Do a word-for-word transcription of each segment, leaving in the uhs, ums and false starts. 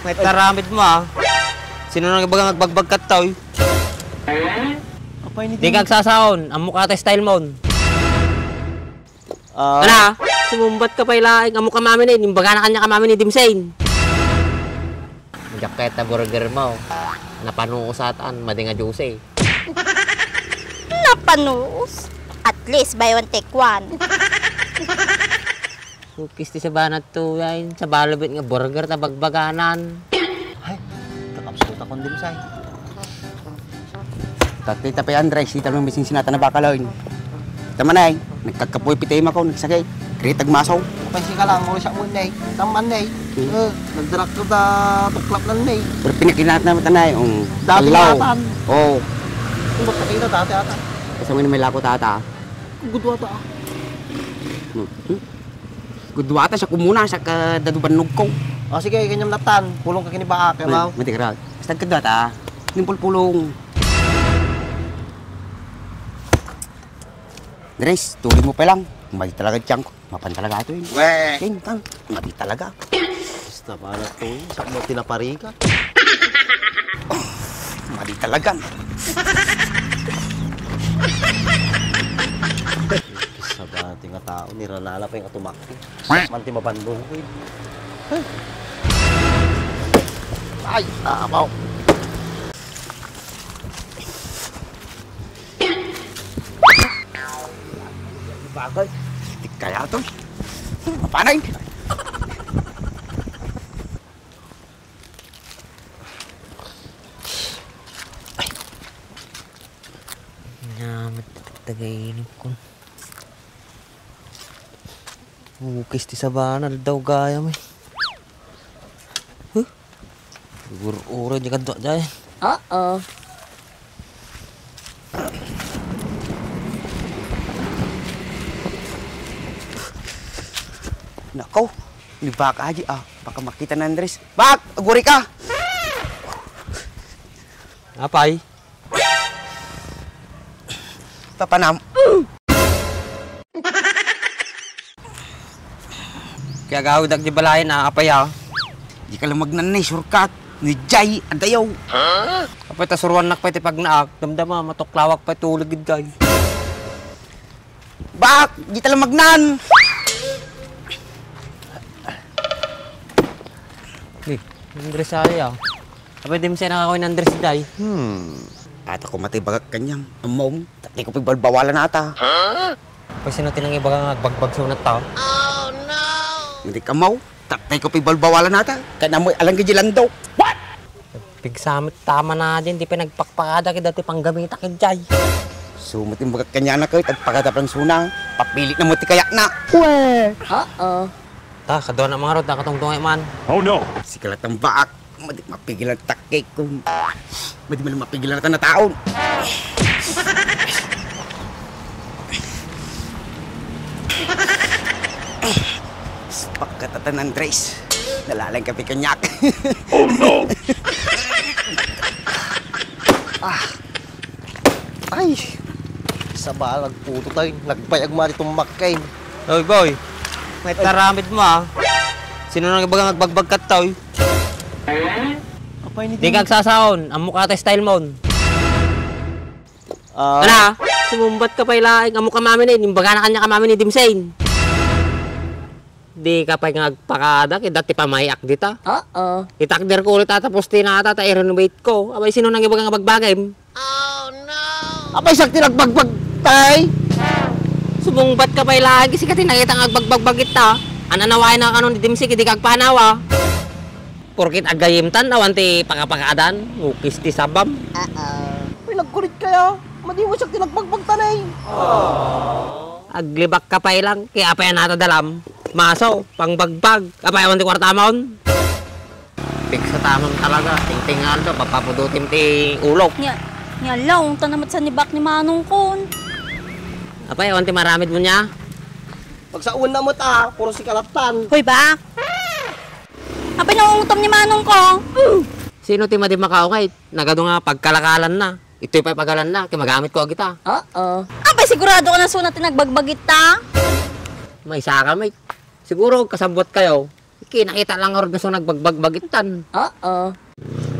May taramid mo, ah. Sino nang ibaga nga agbagbag kat tao, eh? Apay ni Di Dim- ka agsasaon, ammok ata style mo. Ah. Ala, sumumbat ka pay laeng, ammok ka mami ni, imbagana kanya ka mami ni Dimsay. Diak kayat ta burger mo. Napanuos atan, madi nga juicy. Napanuos? At least, buy one, take one. Cookies ti sabana to, ay, sa balubit nga burger ta bagbaganan. Ay, kakapsut akon Dimsay. Tatay, tapay, Andres, ita mo, misin sinata na bakal, oy. Ita man ay, nagkagkapoy pitay mako, nagsakit. Kritag maso. Apay sika lang, mo siya mo, nay. Taman, nay. Hmm. Eh, nagdarak ko ta tuklap lang, nay. Pero pinakinat na mata, nay. Um, Dati talaw. Matan. Oo. Kung ba't nakita dati ata? Kasi may may lako tata. Gudwa ta, ah. Hmm. Hmm? Gudwa ta, siya kumuna, siya ka dadubannog ko. O, sige, kanyam natan. Pulong ka kini Baak, kay Mao. Mati ka ra. Basta gudwa ta. Nimpulpulong. Dres, tuloy mo pa lang. Mali talaga tiyan ko. Mapan talaga ito, eh. Weh. Ken, tan, mali talaga. Basta pala to, eh. Sa mo tinapariga. Mali talaga. Sa dati nga tao, niranala pa yung atumakti. Man ti mabandong ko, eh. Ay, abaw. Bagay. Di kaya to. Mapanay. Ay. Namat tagainip ko. Ukis ti sabana, daw gayam, eh. Huh? Ur-ura di kadwa jay. Oo. Nako, ni Bak aji, ah. Baka makita na Andres. Bak, aguri ka. Apay? Papanam. Kaya gawid agdi balayan, ah, apay, ah. Di ka lang magnanay, surkat. Ni Jay, adayaw. Apay, ta suruannak pay ti pagnaak. Damdama, matuklawak pay tulig, gid, kay. Bak, di ta lang magnan. Ni, Andres, ay, ah. Apay, di mo siya nakakawin Andres, day. Hmm. Ata ko matay bagak kanyang. Amom, tatay ko pagbalbawalan ata. Huh? Pwes sino ti nangibaga nga agbagbag sa unat tao? Oh, no! Hindi ka mau. Tatay ko pibalbawalan nata. Kaya namoy alang ka di landok. What? Pigsamit tama na din, di pinagpakpakada kay dati panggamita kay jay. So, matin bagat kanya na kayo, tagpakada pang suna. Papilit na mo ti kayak na. Weh! Oo. Ta, kadua na mga rod, nakatungtungay man. Oh, no! Sikalat ang baak. Madi mapigilan takik ko. Madi man mapigilan ang tanaon. Pagkatatan, Andres. Nalalang kape kanyak. Oh, no! Ah. Ay. Saba, nagputo tayo. Nagbayag mo ati tumakkain. Oy, boy. May taramid mo, ah. Sino nang ibagang agbagbag kat tao, eh? Apay ni Di Ding- ka agsasaon. Ammok ata style mo. Ah. Ala, sumumbat ka pay laeng. Ammok ka mami ni, imbagana kanya ka mami ni Dimsay. Di ka pay nga agpakada, kay dati pamayak dita. Oo. Itakder ko ulit ata, tapos tinata, ta i-renovate ko. Abay, sino nang ibagang abagbagay? Oh, no! Apay, siak ti nagbagbag, tay? Sumungbat ka pay lagi, sika ti nakita nga agbagbag-bagit ta. Ananawayan na kanon ni Dimsik, di ka agpanawa. Porket agayim tan, awan ti pakapakaadan, ukis ti sabam. Uh-oh. Uy, nagkulit kaya. Madi mo siak ti nagbagbag tanay. Aglibak ka pay lang, kaya apay anata dalam. Maso, pangbagbag, apay awan ti kwarta amon. Pigsa tamon talaga. Tingting nga aldo, papapudutim ti ulok. Nya, nya, laong, ta namatsan ni Bak ni Manong kon. Apay, awan ti maramid mo niya? Pagsaon na mo ta, puro si kalaptan. Hoy, Bak! Apay, naungutom ni Manong ko? Sino ti madi makaungay? Nagado nga pagkalakalan na. Itoy pay pagalan na, kay magamit ko agita. Oo. Apay, sigurado ka na suna ti nagbagbagit ta? May saka, may. Siguro, kasabwat kayo. Kinakita lang nga nagbagbagbagitan. Oo.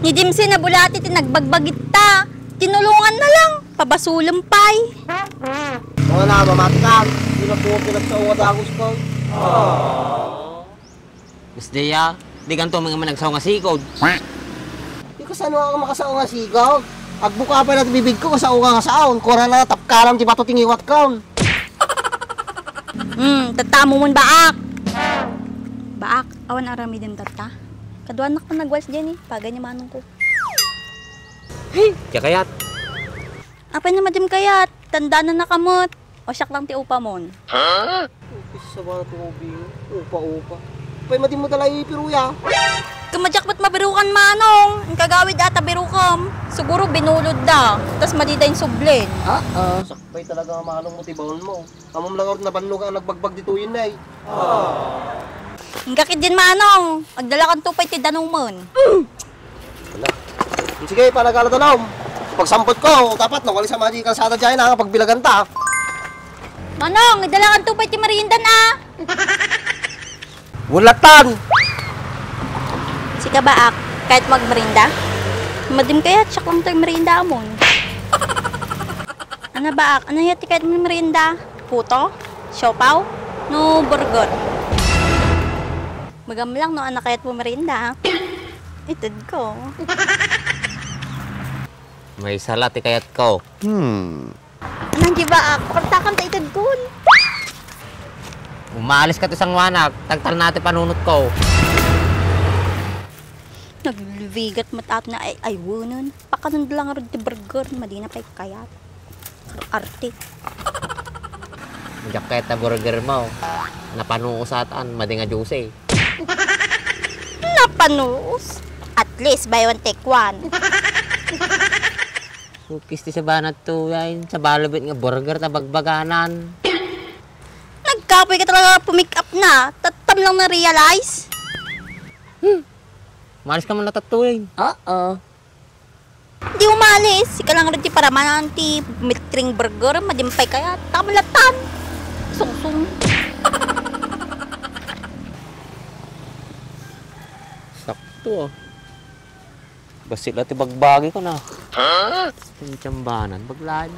Ni Jimsy nabulati ti nagbagbagitta. Tinulongan na lang. Pabasulem pay. Oo na, mamati ka. Di na po pinagsaunga dagus ko. Miss Dea, di ganto man nga managsaunga sikod. Di kasano ako makasaunga sikod. Agbuka pa na ti bibig ko, kasaunga nga saon. Kura na, tapkalam ti bato tingiwat ko. Hmm, tatta mo man, Baak. Baak, awan aramidem tatta. Kaduanak man nagwals diay, eh. Pagay ni manong ko. Hey, kakayat. Apay na madim kayat? Tanda na nakamat. O siak lang ti upa mon. Ha? Upis sa bana ti ubi. Upa, upa. Apay madim mo dala ipiruya? Kumadiak met mabirukan, manong. Ang kagawid ata birukam. Siguro binulod da. Tas madida yung sublen. Ah, ah. Sakbay talaga nga manong mo ti baon mo. Amom lang orta nabannog nga nagbagbag ditoyen, nay. Ingka ketdin, manong. Agdalakanto pay ti danumen. Ala. Sige, panagala danom. Pagsampot ko, dapat nawali sa mga kalsada diay na pagbilaganta. Manong, agdalakanto pay ti meriendan, ah. Wulatan! Sika, Baak, kayat mo agmerienda? Madim kayat, siak lang toy merienda amon. Ana, Baak, ania ti kayat mo merienda? Puto? Siopaw? No burger? Magam lang no ania kayat mo merienda. Ited ko. Maysa la ti kayat ko. Hmm. Nang di ba, ah, kwartakam ta ited kun. Umalis ka ti sanguanak, tagtalna ti panunot ko. Naglibigat met ato na ay aywenen. Pakanon lang rod ti burger, madina pay kayat. Arte. Diak kayat ta burger mo. Napanuos atan, madi nga juicy. Napanuos? At least, buy one, take one. Upis ti sabana to, ay, sa balabit nga burger ta bagbaganan. Nagkapoy ka talaga pumick up na. Tattam lang na-realize. Hmm. Malis ka man latat to, ay. Oo. Di umalis. Sika lang rin ti paramanan ti milkring burger. Madimpay kaya. Tamalatan. Sungsung. Sakto, ah. Bassit la ti bagbagi ko na. Ha? Ang tsambanan, baglad.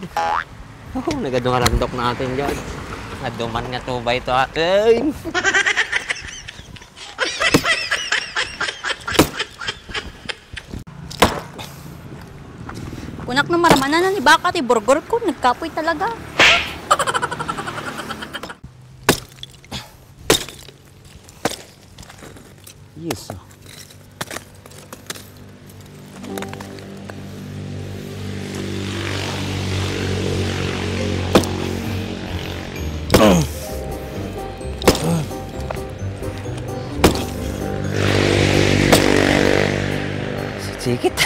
Oh, nagadu nga randok natin dyan. Naduman nga tubay to, ah. Ay! Kunak na maramanan na ni baka ti burger ko, nagkapoy talaga. Yes, ah. Sikit.